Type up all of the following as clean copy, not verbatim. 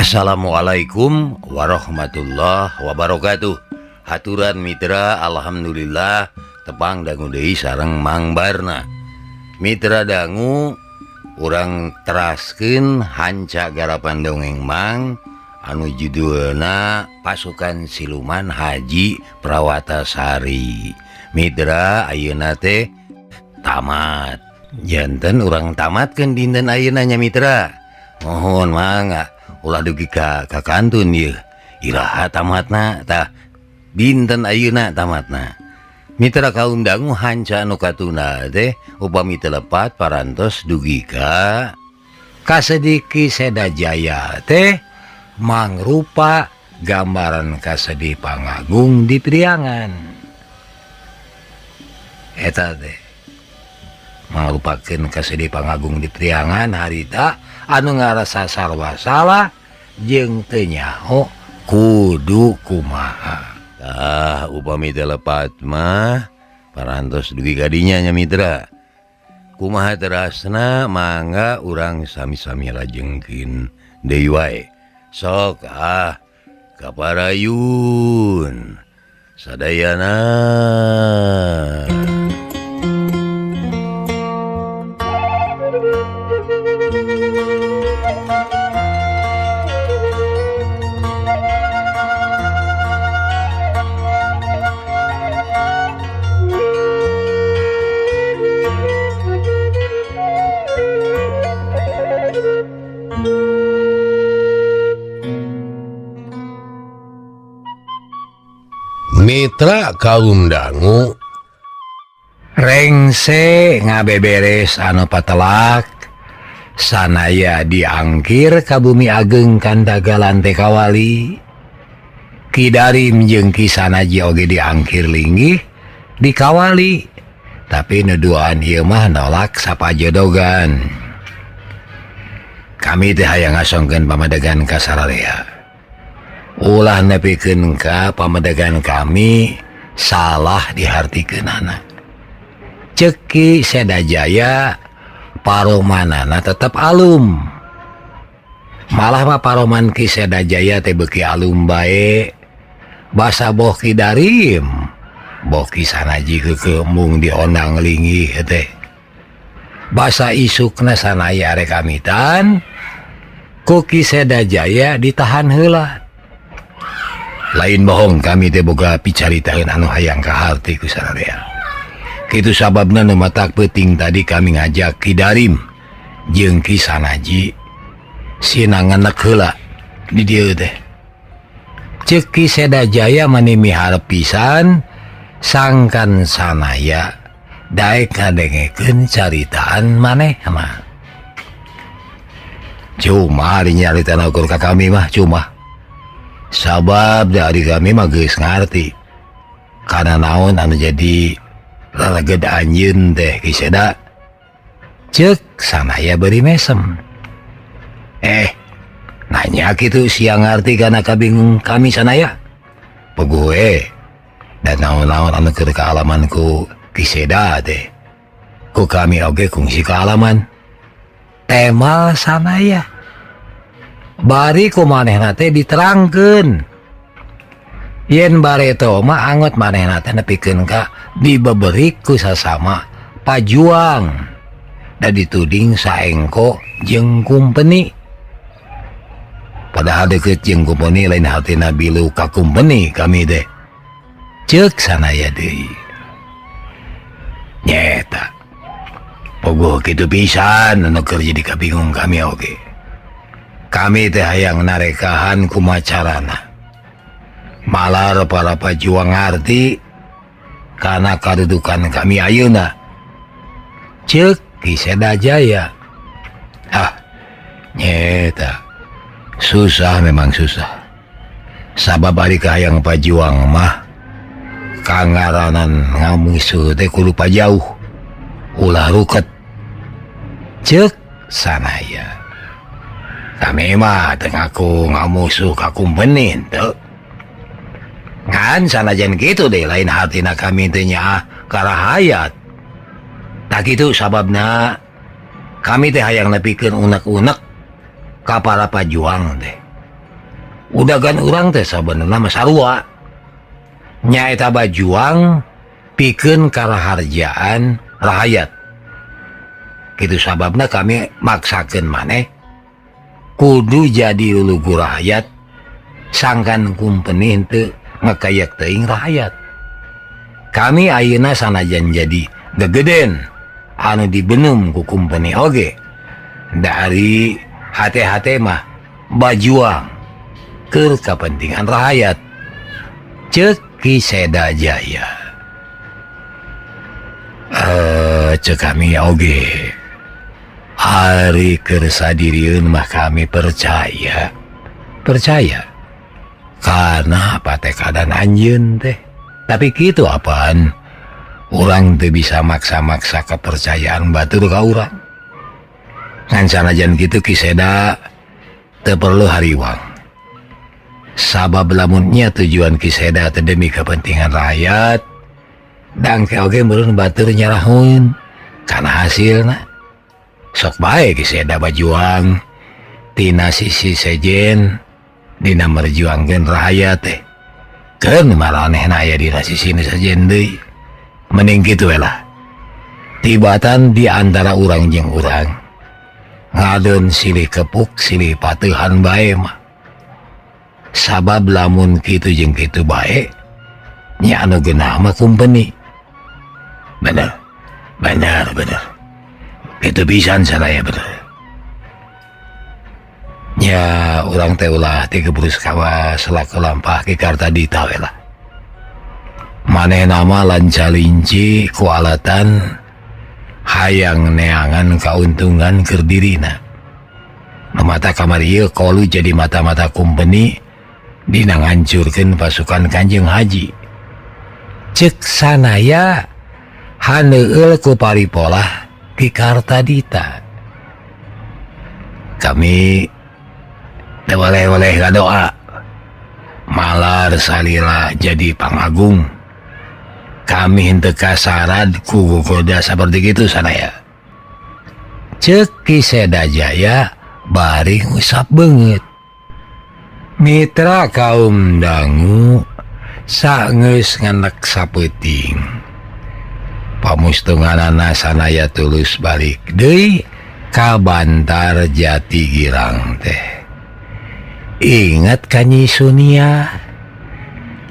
Assalamualaikum warahmatullahi wabarakatuh. Haturan Mitra, alhamdulillah tepang dangu deui sareng Mang Barna. Mitra dangu urang teraskeun hanca garapan dongeng Mang anu judulna Pasukan Siluman Haji Prawatasari. Mitra ayeuna teh tamat. Janten urang tamatkeun dinten ayeuna nya Mitra. Mohon mangga ulah dugi ka kantun ieu. Iraha tamatna tah dinten ayeuna tamatna. Mitra kaum dangu hanca anu katuna teh upami teu lepat parantos dugi ka kasediki Sedajaya teh mangrupa gambaran kasedih pangagung di Priangan. Eta teh mangrupakeun kasedih pangagung di Priangan harita anu ngarasa sarwa salah jeung teu nyaho kudu kumaha. Tah upami teu lepat mah parantos dugi ka dinya nya Mitra. Kumaha terasna mangga urang sami-sami lajengkeun deui wae. Sok ah kaparayun sadayana. Mitra kaum dangu rengse ngabeberes anu patelak sanaya diangkir ka bumi ageng kandagalan teh kawali. Ki Darim jeung Ki Sanaji oge diangkir linggih dikawali, tapi nu duaan ieu mah nolak sapajodogan. Kami teh hayang ngasongkeun pamadegan ka sararea. Ulah nepikeun ka pamadegan kami salah dihartikeunana. Ceuk Ki Sedajaya paromanana tetep alum. Malah mah paroman Ki Sedajaya teh beuki alum bae. Basa boh Ki Darim, boh Ki Sanaji keukeuh mung diondang linggih teh. Basa isukna sanaya arek kamitan, ku Ki Sedajaya ditahan heula. Lain bohong kami teh boga picaritaeun anu hayang kaharti ku sararea. Kitu sababna nu matak peuting tadi kami ngajak Ki Darim jeung Ki Sanaji sinanganek heula di dieu teh. Ceuk Ki Sedajaya mani miharep pisan sangkan sanaya daek ngadengekeun caritaan maneh mah. Cuma ari nyarita ukur ka kami mah cuma. Sabab dari kami mah geus ngarti kana naon anu jadi laleged anjeun teh Ki Seda. Ceuk sanaya beuri mesem. Nanya kitu sia ngarti kana kabingung kami sanaya. Puguh we dan naon-naon anu keur kaalaman ku Ki Seda teh. Ku kami oge kungsi kaalaman. Tema sanaya. Bari ku manehna teh diterangkeun. Yen bareto mah angot manehna teh nepikeun ka dibeberik ku sasama pajuang. Da dituding saengko jeung kumpeni. Padahal deukeut jeung kumpeni lain hartina bilu ka kumpeni kami teh. Ceuk sanaya deui. Nyeta. Pogoh kitu pisan anu keur jadi kabingung kami oge. Kami teh hayang narekahan kumacarana. Malar para pajuang ngarti kana kadudukan kami ayeuna. Ceuk Ki Sedajaya. Ah, nyeta. Susah memang susah. Sabab ari kahayang pajuang mah kangaranan ngamusuh teh kudu pajauh. Ulah ruket. Ceuk sanaya. Kami mah teu ngaku ngamusuh ka kumpenin teu. Ngan sanajan kitu deh lain hartina kami teh nyaah karahayat. Tak kitu sababna kami teh hayang nepikeun unek-unek ka para pajuang teh. Udagan urang teh sabenerna mah sarua. Nyaeta bajuang pikeun karaharjaan rahayat. Kitu sababna kami maksakeun maneh kudu jadi lulugu rakyat sangkan kumpeni henteu ngakayak teuing rakyat. Kami ayeuna sanajan jadi gegeden anu dibenum ku kumpeni oge. Dari hate-hate mah bajuang keur kapentingan rakyat. Ceuk Ki Seda Jaya. Ceuk kami oge. Ari keur sadirieun mah kami percaya. Percaya. Karena patekadan anjeun teh. Tapi kitu apaan? Urang teu bisa maksa-maksa kepercayaan batur ka urang. Ngan sanajan kitu Ki Seda teu perlu hariwang. Sabab lamunnya tujuan Ki Seda teh demi kepentingan rakyat, dangke oge meureun batur nyarahun kana hasilna. Sok bae Ki Seda bajuang tina sisi sejen dina merjuangkeun rakyat teh. Keun maranehna aya dina sisi nu sejen deui. Mending kitu we lah. Tibatan di antara urang jeung urang ngadon silih kepuk silih patuhan bae mah. Sabab lamun kitu jeung kitu bae nya anu geunah mah kumpeni. Bener. Bener, bener. Kitu pisan saraya bener. Nya urang teh ulah tigebrus kawas selaku lampah Ki Kartadita we lah. Manehna mah lanca linci ku alatan hayang neangan kauntungan keur dirina. Mata kamari ieu kolu jadi mata-mata kumpeni dina ngancurkeun pasukan Kanjeng Haji. Ceuk sanaya haneueul ku paripolah Ki Kartadita. Kami teu waleh-waleh ngadoa malar salila jadi pangagung. Kami henteu kasarad ku gogoda saperti kitu sanaya. Ceuk Ki Seda Jaya bari ngusap beungeut. Mitra kaum dangu sageus ngenek sapeuting. Pamustunganana sanaya tulus balik deui ka Bantar Jati Girang teh. Ingat ka Nyi Sunia.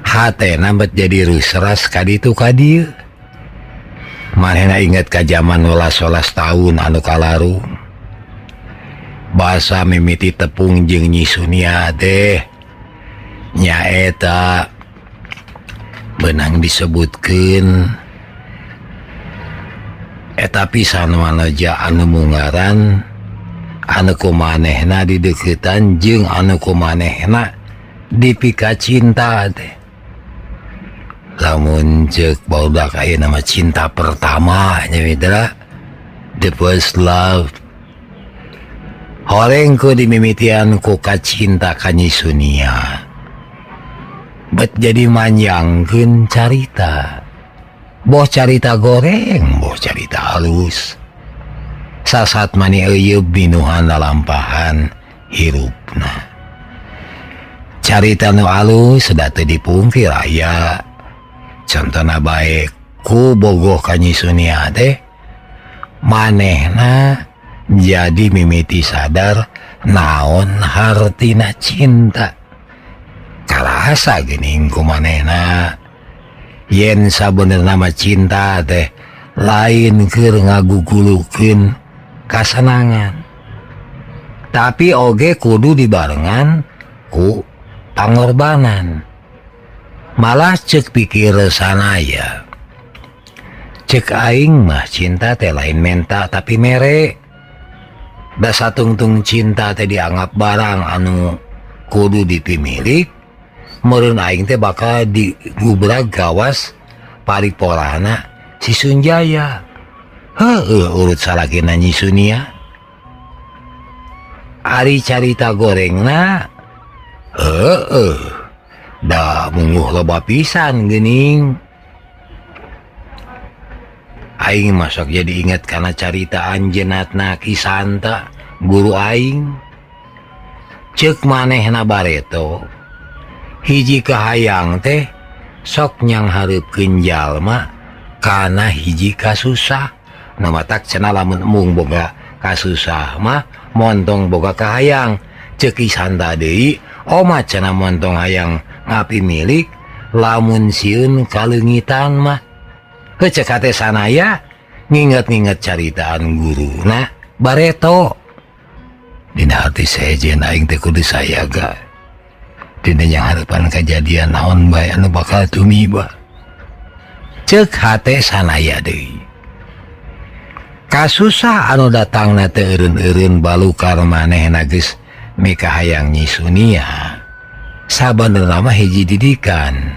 Hatena bet jadi rusras ka ditu ka dieu. Manehna inget ka jaman welas-welas tahun anu kalaru. Basa mimiti tepung jeung Nyi Sunia teh nyaeta beunang disebutkeun eta pisan manaja anu mungaran anu kumanehna dideuketan jeung anu kumanehna dipika cinta teh. Lamun ceuk barudak ayeuna mah cinta pertama nya mitra, the first love. Horeng ku dimimitian ku kacinta ka Nyi Sunia. Bet jadi manjangkeun carita. Boh carita goreng, boh carita halus. Sasat mani euyeup minuhan lalampahan hirupna. Carita nu alus da teu dipungkir aya. Contona bae ku bogoh ka Nyi Sunia teh manehna jadi mimiti sadar naon hartina cinta. Karasa geuning ku manehna yen sabenerna mah cinta teh lain keur ngagugulukeun kasenangan, tapi oge kudu dibarengan ku pangorbanan. Malah ceuk pikir sanaya, ceuk aing mah cinta teh lain menta tapi mere. Da satungtung cinta teh dianggap barang anu kudu dipimilik, meureun aing teh bakal digubrag gawas paripolana si Sunjaya. Heueuh urut salakina Nyi Sunia. Ari carita gorengna heueuh da mungguh loba pisan geuning. Aing masuk jadi ingat karena carita anjeunatna Ki Santa guru aing. Cek manehna bareto hiji kahayang teh sok nyang hareupkeun jalma kana hiji kasusah. Nu matak cenah lamun embung boga kasusah mah montong boga kahayang. Cek Ki Santa deui omat cenah montong hayang ngapi milik lamun sieun kaleungitan mah. Heuh cek hate sanaya nginget-nginget caritaan guruna bareto. Dina hati sejen aing teh kudu sayaga. Dina yang harapan kejadian naon bae anu bakal tumiba. Cek hate sanaya deui. Kasusah anu datangna teu eureun-eureun balukar manehna geus mikahayang Nyi Sunia. Sabenerna mah hiji didikan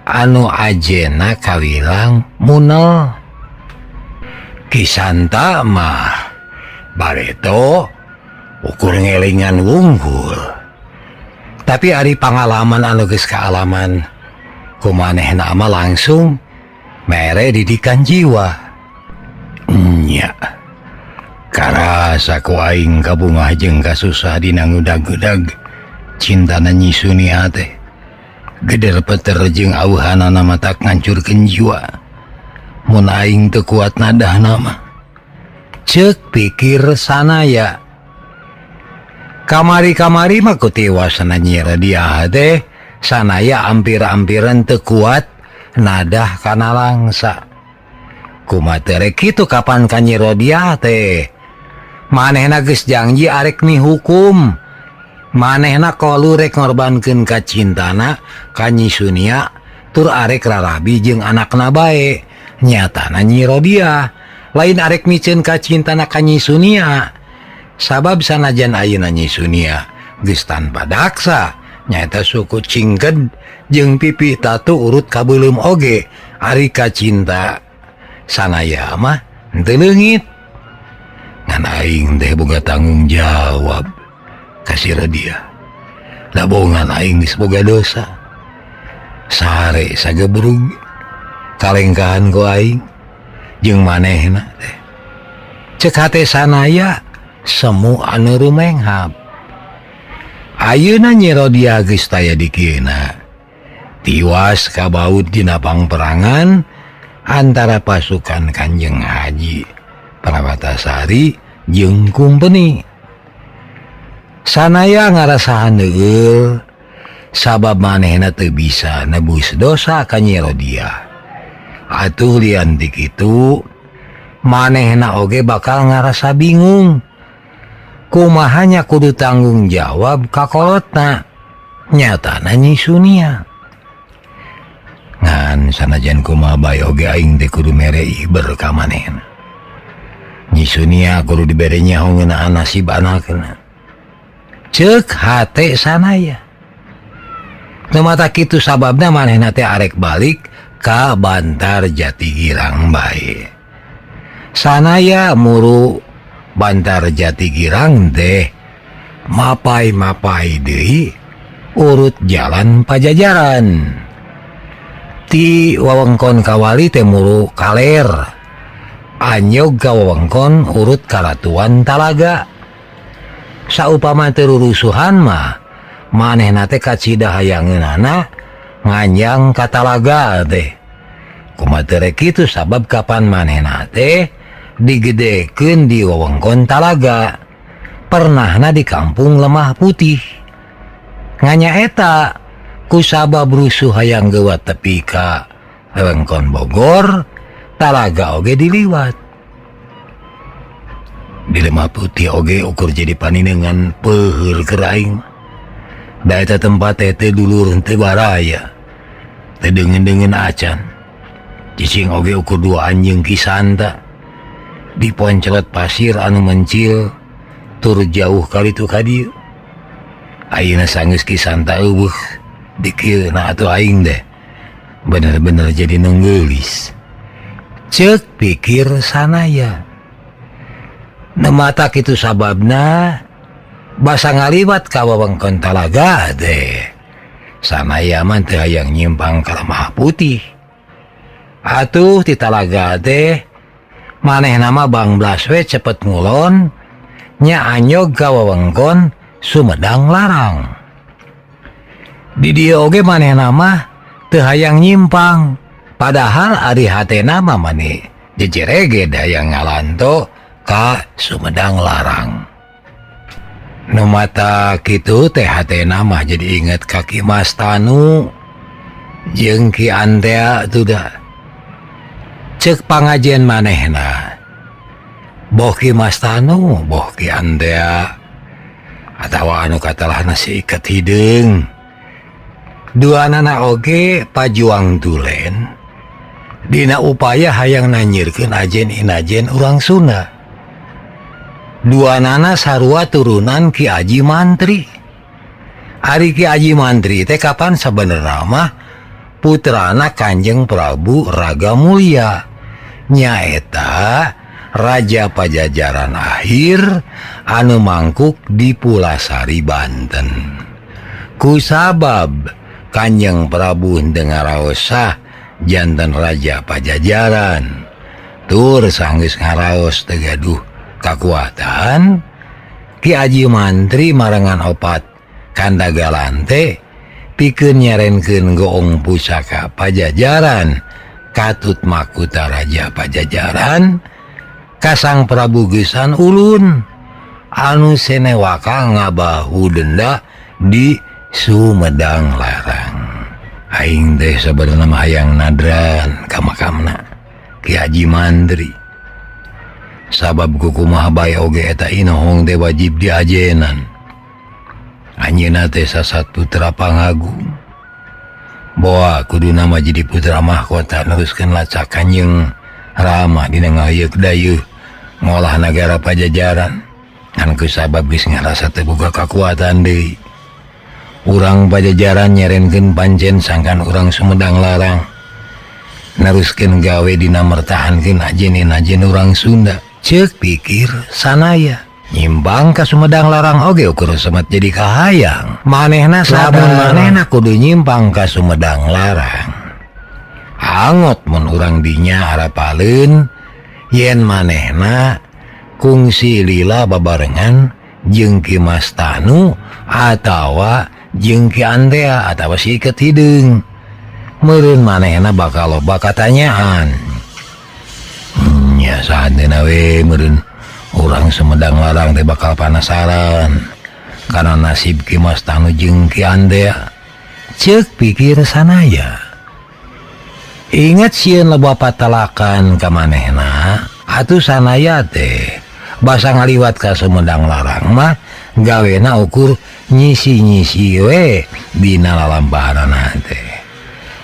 anu ajena kawilang munel. Ki Santa mah bareto ukur ngelingan wungkul. Tapi ari pangalaman anu geus kaalaman ku manehna mah langsung mere didikan jiwa. Nya. Karasa ku aing kabungah jeung kasusah dina ngudag-udag cintana Nyi Sunia teh. Geder peter jeung auhanana matak ngancurkeun jiwa. Mun aing teu kuat nadahna mah. Ceuk pikir sanaya. Kamari-kamari mah ku tiwasna Nyi Rodiah teh sanaya ampir-ampiran teu kuat nadah kana langsa. Kumaha teh rek kitu kapan ka Nyi Rodiah teh? Manehna geus janji arek mihukum. Manehna kolu rek ngorbankeun kacintana ka Nyi Sunia tur arek rarabi jeung anakna bae. Nyatana Nyi Rodiah lain arek miceun kacintana ka Nyi Sunia. Sabab sanajan ayeuna Nyi Sunia geus tanpa daksa nyaeta suku cingked jeung pipi tatu urut kabeuleum oge ari kacinta sanaya mah henteu leungit. Ngan aing teh boga tanggung jawab ka si Rodiah. Dabongan aing geus boga dosa. Sare sagebrug kalengkahan ku aing jeung manehna teh. Cek hate sanaya semu anu rumenghap. Ayeuna Nyi Rodiah geus taya dikieuna. Tiwas kabaut dina pangperangan antara pasukan Kanjeng Haji Prawatasari jeung kumpeni. Sanaya ngarasa handeueul sabab manehna teu bisa nebus dosa ka Nyi Rodiah. Atuh lian ti kitu manehna oge bakal ngarasa bingung. Kumahanya kudu tanggung jawab ka kolotna nyatana Nyi Sunia. Ngan sanajan kumaha bae oge aing teh kudu mere iber ka manehna. Nyi Sunia kudu dibere nyaho ngeunaan nasib anakna. Ceuk hate sanaya. Nu mata kitu sababna manehna teh arek balik ka Bantar Jati Girang bae. Sanaya muru Bantar Jati Girang teh mapai-mapai deui urut jalan Pajajaran. Ti wewengkon Kawali teh muru kaler. Anyog ka wewengkon urut Karatuan Talaga. Saupama teu rurusuhan mah manehna teh kacida hayangeunana nganjang ka Talaga teh. Kumaha teu rek kitu sabab kapan manehna teh digedekeun di wewengkon Talaga. Pernahna di kampung Lemah Putih. Nganyaeta kusabab rusuh hayang geuwat tepi ka wewengkon Bogor, Talaga oge diliwat. Di Lemah Putih oge ukur jadi paninengan peuheur keur aing. Da eta tempat teh teu dulur teu baraya. Teu deungeun-deungeun acan. Cicing oge ukur dua anjeung Ki Santa. Diponcelot pasir anu mencil tur jauh kali tu ka dieu. Ayeuna sanggeus Ki Santa eueuh dikieuna atuh aing deh. Bener-bener jadi nunggeulis. Ceuk pikir sanaya. Nu mata kitu sababna basa ngaliwat ka wewengkon Talaga teh. Sanaya mah teu hayang nyimpang ka Lemah Putih. Atuh ti Talaga teh manehna mah bangblas we cepet ngulon nya anyog ka wewengkon Sumedang Larang. Di dieu oge manehna mah teu hayang nyimpang, padahal ari hatena mah mani jejerege hayang ngalanto ka Sumedang Larang. Nu mata kitu teh hatena mah jadi inget ka Ki Mas Tanu jeung Ki Antea tuh da. Cek pangajen manehna, boh Ki Mas Tanu, boh Ki Antea, atawa anu katalahna si iket hideung. Dua nana oge pajuang tulen dina upaya hayang nanyirkeun ajen inajen urang Sunda. Dua nana sarua turunan Ki Aji Mantri. Ari Ki Aji Mantri teh kapan sabenerna mah putrana Kanjeng Prabu Raga Mulya, nyaeta Raja Pajajaran akhir anu mangkuk di Pulasari Banten. Kusabab Kanjeng Prabu henteu ngaraos sah janten Raja Pajajaran, tur sanggeus ngaraos teu gaduh kakuatan, Ki Aji Mantri marengan opat kandagalan teh pikeun nyarenkeun goong pusaka Pajajaran katut makuta Raja Pajajaran ka Sang Prabu Geusan Ulun anu senewaka ngabahu denda di Sumedang Larang. Aing teh sabenerna mah hayang nadran ka makamna Ki Haji Mantri. Sabab kukumaha bae oge eta inohong teh wajib diajenan. Anjeunna teh sasat putra pangagung. Boa kuduna mah jadi putra mahkota neruskeun lacak Kanjeng Rama dina ngayeuk dayeuh ngolah nagara Pajajaran. Ngan kusabab geus ngarasa teu boga kakuatan deui. Urang Pajajaran nyerenkeun pancen sangkan urang Sumedang Larang. Neruskeun gawe dina mertahankeun ajen-ajen urang Sunda. Ceuk pikir sanaya nyimbang ka Sumedang Larang oge ukur semet jadi kahayang. Manehna sadar manehna kudu nyimpang ka Sumedang Larang. Angot mun urang dinya harapaleun yen manehna kungsi lila babarengan jeung Ki Mas Tanu atawa jeung Ki Antea atawa si Iket Hideung. Meureun manehna bakal loba katanyaan. Nya saatna we meureun urang Sumedang Larang teh bakal panasaran karena nasib Ki Mas Tanu jeung Ki Antea. Ceuk pikir sanaya. Ingat sieun loba patalakan ka manehna atuh sanaya teh basa ngaliwat ka Sumedang Larang mah gawena ukur nyisi-nyisi we dina lalampahanana teh.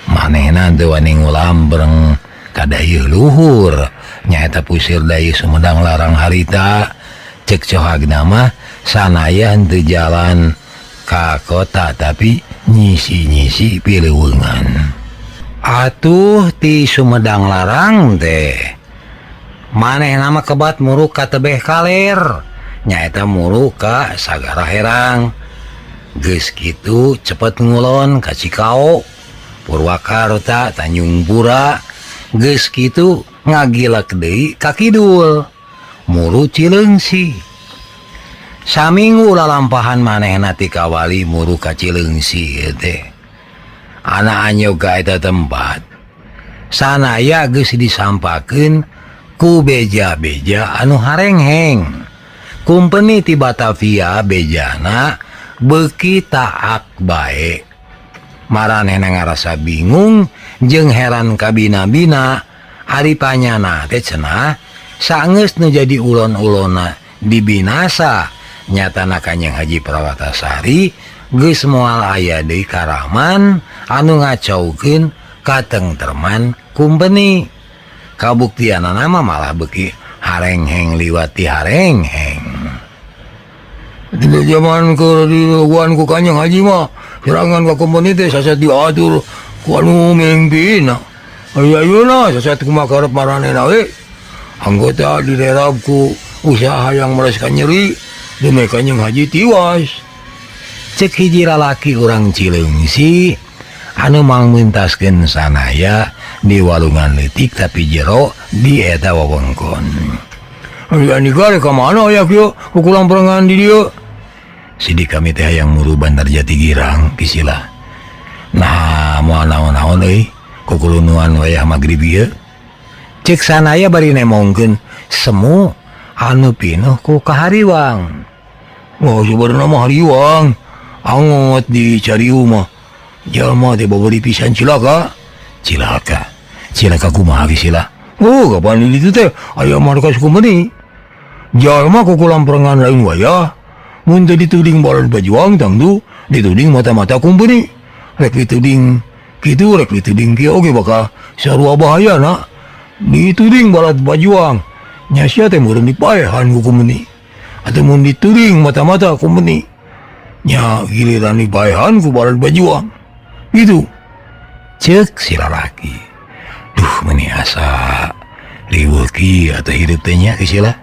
Manehna teu wani ngulambreng ka dayeuh luhur nyaeta pusir dayeuh Sumedang Larang harita. Cek cohagna mah sanaya henteu jalan ka kota tapi nyisi-nyisi pileuweungan. Atuh ti Sumedang Larang teh manehna mah kebat muruk ka tebeh kaler nyaeta muruk ka Sagara Herang. Geus kitu cepet ngulon ka Cikao, Purwakarta, Tanjung Pura. Geus kitu ngagilek deui ka kidul muru Cileungsi. Saminggu lalampahan manehna ti kawali muru ka Cileungsi teh. Anak anyog ka eta tempat sanaya geus disampakeun ku beja-beja anu harengheng. Kumpeni ti Batavia bejana beuki taak bae. Maranehna ngarasa bingung jeung heran kabina-bina. Ari panyana teh cenah saenggeus nu jadi ulon-ulonna dibinasa. Nyatana Kanjeng Haji Prawatasari geus moal aya deui karaman anu ngacaukeun katengterman kumpeni. Kabuktianana mah malah beuki harengheng liwat ti harengheng. Di zaman keur dilakuan ku Kanjeng Haji mah serangan ka kumpeni teh sasat diatur ku anu mimpinna. Aya ayeuna sasat kumaha karep maranehna we. Anggota diderap ku usaha yang merasakan nyeri demi Kanjeng Haji tiwas. Cek hiji lalaki urang Cileungsi anu mangmintaskeun sanaya di walungan leutik tapi jero di eta wewengkon. Aya nikah ka mana ya kieu kukulang perengan di dieu. Sidik kami teh hayang muru Bandar Jati Girang Kisila. Nah moal naon-naon euy kukulunuan wayah magrib ieu. Cek sanaya bari nemongkeun semu anu pinuh ku kahariwang. Oh sebenarnya mah hariwang angot di Cariu mah. Jalma teh babari pisan cilaka. Cilaka. Cilaka kumaha Kisila? Oh kapan itu teh aya markas kumpeni. Jalma kukulamperengan lain wayah. Mun teu dituding balad pajuang tangtu dituding mata-mata kumpeni. Rek dituding kitu rek dituding kieu oge bakal sarua bahayana. Dituding balad pajuang nya sia teh meureun dipaehan ku kumpeni. Atau mun dituding mata-mata kumpeni nya giliran dipaehan ku balad pajuang. Gitu. Ceuk si lalaki. Duh meuni asa riweuh kieu atuh hirup teh nya Kisila.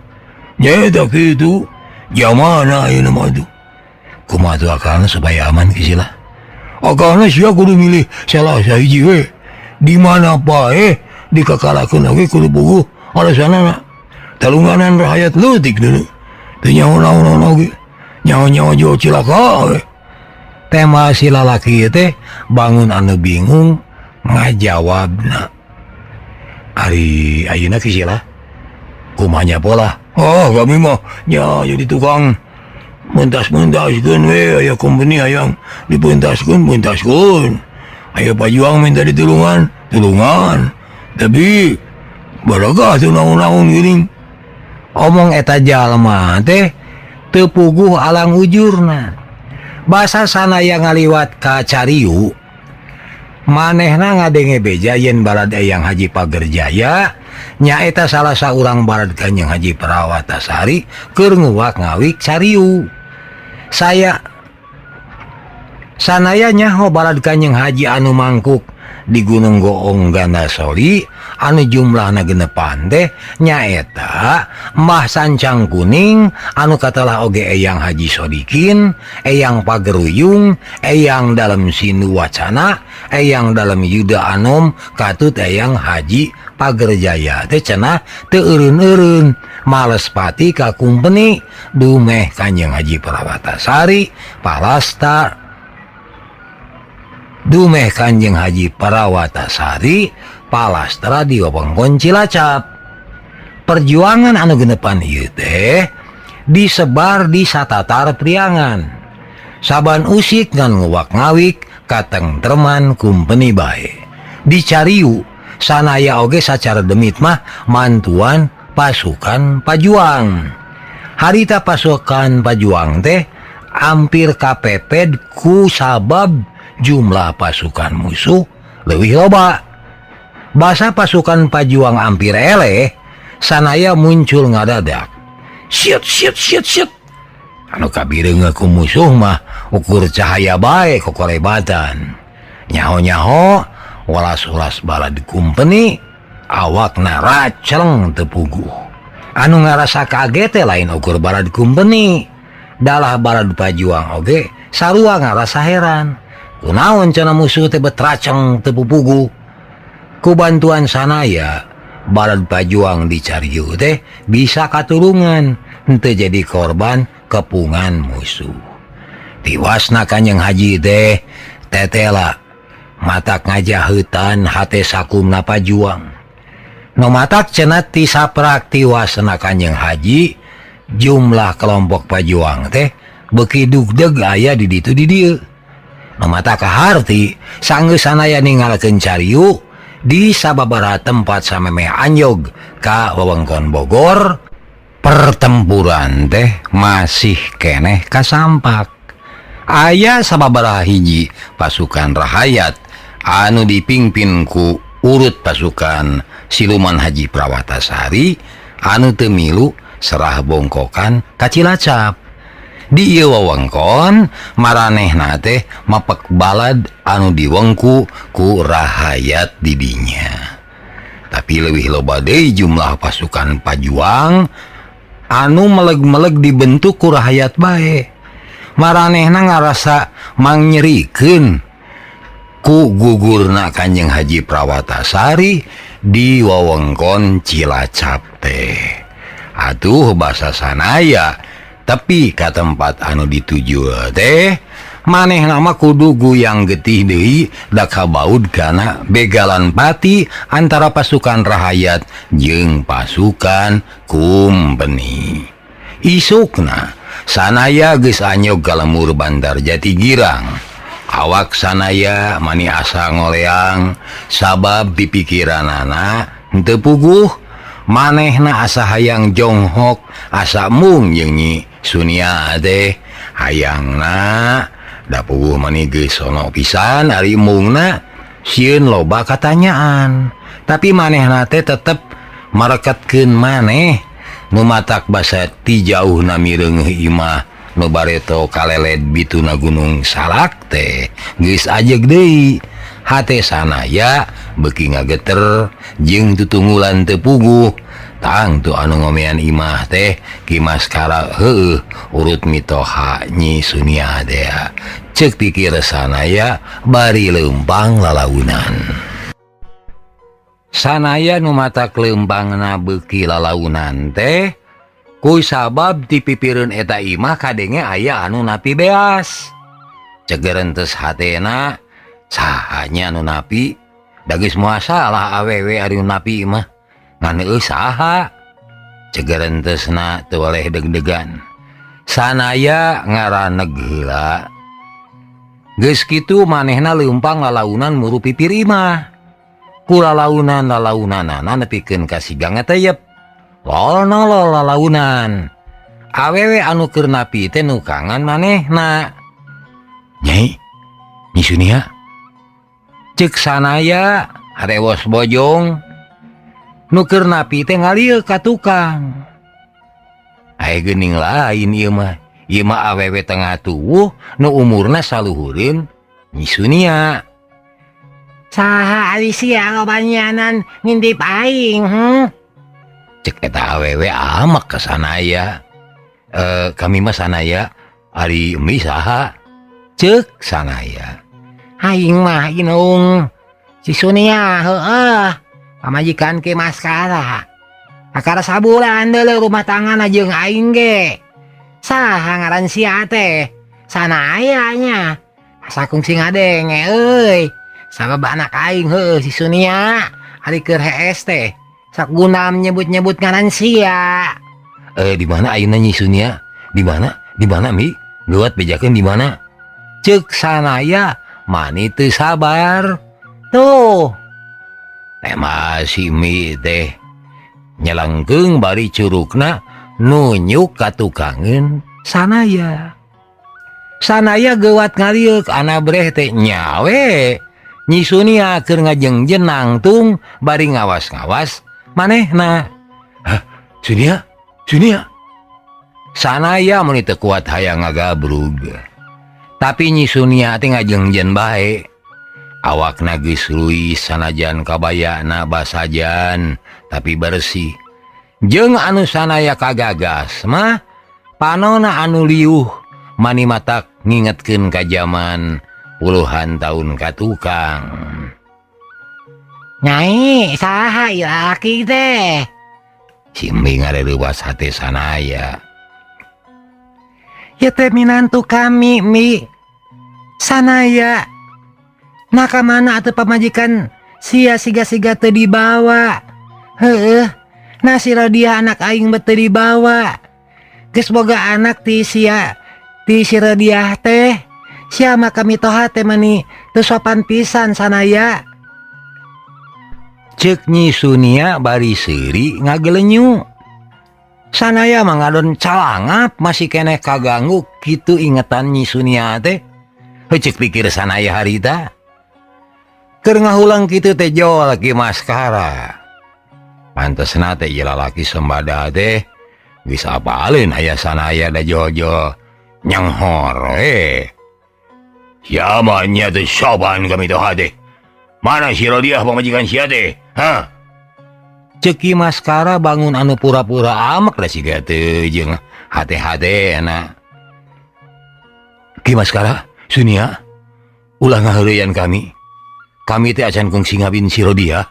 Nya eta kitu. Jamana ayeuna mah tuh. Kumaha tuh akalna supaya aman Kisila? Akalna sia kudu milih salah sahiji we. Di mana paeh dikakalakeun oge kudu puguh alasanana. Talunganan rahayat leutik deuleu. Teu nyaho naon-naon oge. Nyaho-nyaho jol cilaka we. Tema si lalaki teh bangun anu bingung ngajawabna. Ari ayeuna Kisila kumaha nya pola? Oh kami mah nya jadi tukang mentas-mentaskeun we aya company hayang dipentaskeun pentaskeun. Aya pajuang minta ditulungan, tulungan. Tapi baragah teu naon-naon geuning. Omong eta jalma teh teu puguh alang ujurna. Basa sanaya ngaliwat ka Cariu, manehna ngadenge beja yen balad Eyang Haji Pagerjaya nyaeta salah saurang balad Kanjeng Haji Prawatasari keur nguwak ngawik Cariu. Saya sanaya nyaho balad Kanjeng Haji anu mangkuk di Gunung Goong Gandasoli anu jumlahna genepan teh nyaeta Mbah Sancang Kuning anu katalah oge Eyang Haji Sodikin, Eyang Pageruyung, Eyang Dalem Sindu Wacana, Eyang Dalem Yuda Anom, katut Eyang Haji Pagerjaya teh cenah teu eureun-eureun males pati ka kumpeni dumeh Kanjeng Haji Prawatasari Palasta dumeh Kanjeng Haji Prawatasari Palastra di wewengkon Cilacap. Perjuangan anu genepan ieu teh disebar di satatar priangan. Saban usik ngan nguwak-ngawik katengtreman kumpeni bae. Dicariu sanaya oge sacara demit mah mantuan pasukan pajuang. Harita pasukan pajuang teh hampir kapeped ku sabab jumlah pasukan musuh leuwih loba. Basa pasukan pajuang hampir eleh sanaya muncul ngadadak. Siut siut siut siut. Anu kabireung ku musuh mah ukur cahaya bae kokorebatan. Nyaho-nyaho walas-ulas balad kumpeni awakna racleng teu puguh. Anu ngarasa kaget teh lain ukur balad kumpeni. Dalah balad pajuang oge sarua ngarasa heran. Kunaon cenah musuh teh bet raceng teu puguh. Ku bantuan sanaya balad pajuang di Cariu teh bisa katulungan henteu jadi korban kepungan musuh. Tiwasna Kanjeng Haji teh tetela matak ngajaheutan hate sakumna pajuang. Nu matak cenah ti saprak tiwasna Kanjeng Haji jumlah kelompok pajuang teh beuki dugdeg aya di ditu di dieu. Nu matak kaharti sanggeus sanaya ninggalkeun Cariu di sababaraha tempat samemeh anjog ka wewengkon Bogor, pertempuran teh masih keneh kasampak. Aya sababaraha hiji pasukan rahayat anu dipimpin ku urut pasukan siluman Haji Prawatasari anu teu milu serah bongkokan ka Cilacap. Di ieu wewengkon maranehna teh mapek balad anu diwengku ku rahayat didinya. Tapi leuwih loba deui jumlah pasukan pajuang anu meleg-meleg dibentuk ku rahayat bae. Maranehna ngarasa mangnyerikeun ku gugurna Kanjeng Haji Prawatasari di wewengkon Cilacap teh. Atuh basa sanaya Tapi ka tempat anu dituju teh maneh nama kudu guyang getih deui da kabaud kana begalan pati antara pasukan rahayat jeung pasukan kumpeni. Isukna sanaya geus anyog ka lemur Bandar Jati Girang. Awak sanaya mani asa ngoleang sabab pipikiranana henteu puguh manehna asa hayang jonghok asa mung jeung Nyi Sunia teh hayangna da puguh mani geus sono pisan ari mungna sieun loba katanyaan tapi manehna teh tetep mareketkeun maneh nu matak basa ti jauhna mireungeuh imah nu bareto kaleled bituna Gunung Salak teh geus ajeg deui hate sanaya beuki ngageter jeung tutunggulan teu puguh tangtu anu ngomean imah teh Ki Maskara heueuh urut mitoha Nyi Sunia teh ceuk pikir sanaya bari leumpang lalaunan. Sanaya nu matak leumpangna beuki lalaunan teh ku sabab ti pipireun eta imah kadenge aya anu napi beas. Cegerentes hatena saha nya anu napi da geus moal salah awewe ari nu napi mah ngan heueuh saha. Cegerentesna teu weleh deg-degan. Sanaya ngaraneg heula. Geus kitu manehna leumpang lalaunan muru pipir imah. Ku lalaunan lalaunanana nepikeun ka sigang teyep. Lol nolol lalaunan. Awewe anu keur napi teh nukangan manehna. Nyai, Nyi Sunia. Ceuk sanaya harewos bojong. Nu keur napi teh ngalieu ka tukang. Ae geuning lain ieu mah. Ieu mah awewe tengah tuwuh nu umurna saluhureun Nyi Sunia. Saha ari sia lobanyanan ngintip aing, Cek eta awewe amak ka sanaya. Kami mah sanaya ari emi saha? Ceuk sanaya. Aing mah inung si Sunia heueuh pamajikan Ki Maskara. Kakara sabulan deuleu rumah tangga jeung aing ge. Saha ngaran sia teh? Sanaya nya. Asa kungsi ngadenge euy. Sabab anak aing heueuh si Sunia ari keur hees teh. Sakguna menyebut-nyebut ngaran sia. Di mana ayeuna Nyi Sunia? Di mana? Di mana Mi? Leuwat bejakeun di mana? Ceuk sanaya mani teu sabar. Tuh. Teh masih Mi teh nyelengkeung bari curugna nunjuk ka tukangeun sanaya. Sanaya geuwat ngalieuk anabreh teh nyawe. Nyi Sunia keur ngajengjen nangtung bari ngawas-ngawas manehna. Hah, Sunia? Sunia? Sanaya mun teu kuat hayang ngagabrug. Tapi Nyi Sunia teh ngajengjen bae. Awakna geus leuwih sanajan kabayana basajan tapi bersih. Jeung anu sanaya kagagas mah panona anu liuh mani matak ngingetkeun ka jaman puluhan tahun ka tukang. Nyai, saha ieu lalaki teh? Si Emi ngareuwas hate sanaya. Ieu teh minantu kami, Mi. Sanaya. Nah ka mana atuh pamajikan sia siga-siga teu dibawa? Heueuh. Nah si Rodia anak aing bet teu dibawa. Geus boga anak ti sia ti si Rodiah teh. Sia mah kami toha teh mani teu sopan pisan sanaya. Ceuk Nyi Sunia bari seuri ngagelenyu. Sanaya mah ngadon calangap masih keneh kaganggu kitu ingetan Nyi Sunia teh. Heuh ceuk pikir sanaya harita. Keur ngahulang kitu teh jol Ki Maskara. Pantesna teh ieu lalaki sembada teh geus apaleun aya sanaya da jol-jol nyenghor we. Siapa nya teh sopan kami teh hate? Mana si Rodiah pamajikan sia teh? Hah? Ceuk Ki Maskara bangun anu pura-pura amek da siga teu jeung hate-hate na. Ki Maskara, Sunia, ulah ngaheureuyan kami. Kami teh acan kungsi ngawin si Rodiah.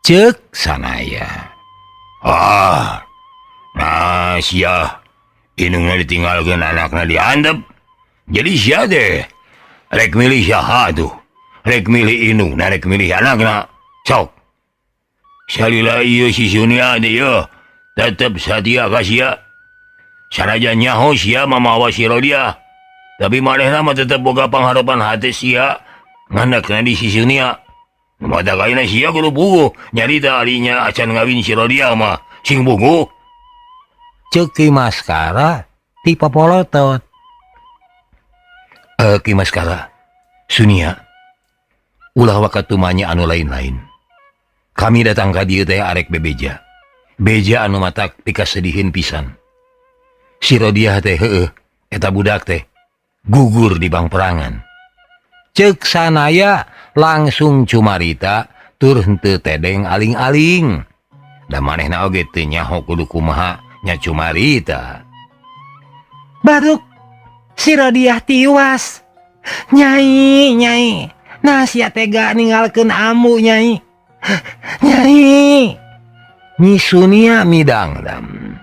Ceuk sanaya. Ah, nah sia Indungna ditinggalkeun anakna diandep. Jadi sia teh rek milih saha tuh? Rek milih indungna rek milih anakna. Sok. Salila ieu si Sunia teh yeuh tetep satia ka sia. Sanajan nyaho sia mamawa si Rodiah. Tapi manehna mah tetep boga pangharepan hate sia ngandakna di si Sunia. Mata kaina sia kudu puguh nyarita arinya acan ngawin si Rodiah mah sing puguh. Ceuk Ki Maskara ti popolotot. Ki Maskara, Sunia, ulah waka tumanya anu lain-lain. Kami datang ka dieu teh arek bebeja. Beja anu matak pikasediheun pisan. Si Rodiah teh heueuh eta budak teh gugur di pangperangan. Ceuk Sanaya langsung cumarita tur henteu tedeng aling-aling. Da manehna oge teu nyaho kudu kumaha nya cumarita. Baruk si Rodiah tiwas. Nyai, nyai. Nah sia tega ninggalkeun ambu nyai. Nyai. Nyi Sunia midangdam.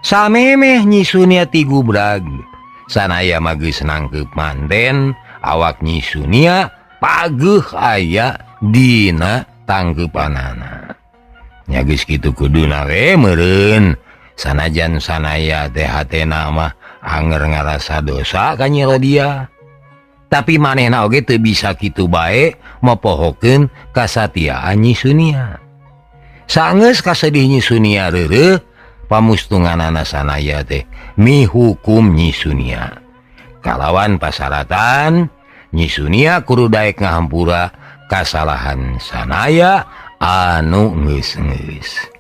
Samemeh Nyi Sunia tigubrag. Sanaya mah geus nangkeup manten, awak Nyi Sunia pageuh aya dina tangkeupanana. Nya geus kitu kuduna we meureun. Sanajan Sanaya teh hatena mah anger ngarasa dosa ka Nyi Rodiah. Tapi manehna oge teu bisa kitu bae mopohokeun kasatiaan Nyi Sunia. Sanggeus kasedih Nyi Sunia reureuh, pamustunganana Sanaya teh mihukum Nyi Sunia. Kalawan pasaratan Nyi Sunia kudu daek ngahampura kasalahan Sanaya anu geus-geus.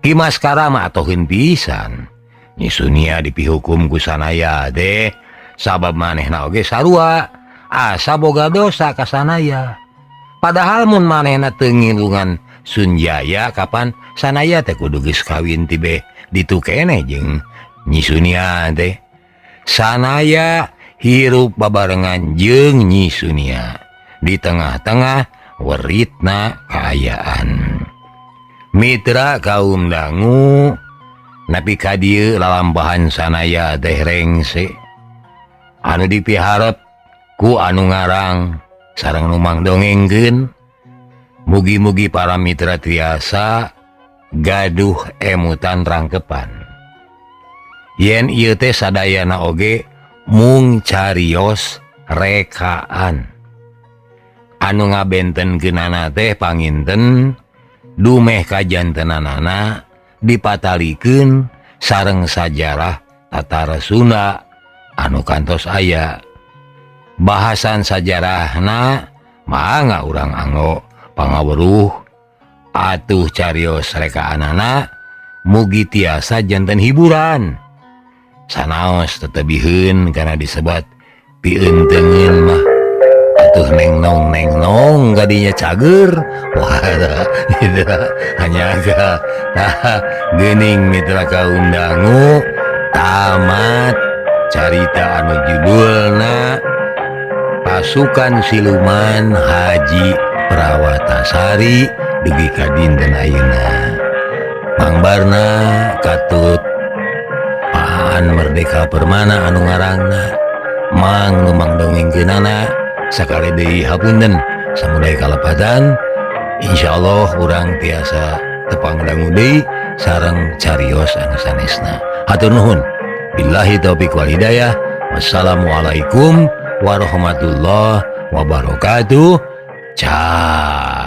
Ki Maskara mah atoheun pisan. Nyi Sunia dipihukum ku Sanaya teh sabab manehna oge sarua asa boga dosa ka Sanaya. Padahal mun manehna teu ngilungan Sunjaya kapan Sanaya teh kudu geus kawin tibeh ditu keneh jeung Nyi Sunia teh. Sanaya hirup babarengan jeung Nyi Sunia di tengah-tengah weritna kaayaan. Mitra kaum dangu nepi ka dieu lalampahan Sanaya teh rengse. Anu dipiharep ku anu ngarang sareng nu mangdongengkeun. Mugi-mugi para mitra tiasa gaduh emutan rangkepan. Yen ieu teh sadayana oge mung carios rekaan. Anu ngabentenkeunana teh panginten dumeh kajantenanana dipatalikeun sareng sajarah Tatara Sunda anu kantos aya. Bahasan sajarahna mangga urang anggo pangaweruh atuh carios rekaanana mugi tiasa janten hiburan. Sanaos tetebiheun kana disebat pieunteuneun mah atuh neng nong kadinya cager. Wah, hanya agak geuning mitra kaum dangu tamat carita anu judulna Pasukan Siluman Haji Prawatasari dugi ka dinten ayeuna. Mang Barna katut Paan Merdeka Permana anu ngarangna Mang nu mangdongengkeunana sakali deui hapunten samudaya kalepatan. Insyaallah urang tiasa tepang dangu deui sareng carios anu sanesna. Hatur nuhun. Billahi taufik wal hidayah. Wassalamualaikum warahmatullahi wabarakatuh. Ciao.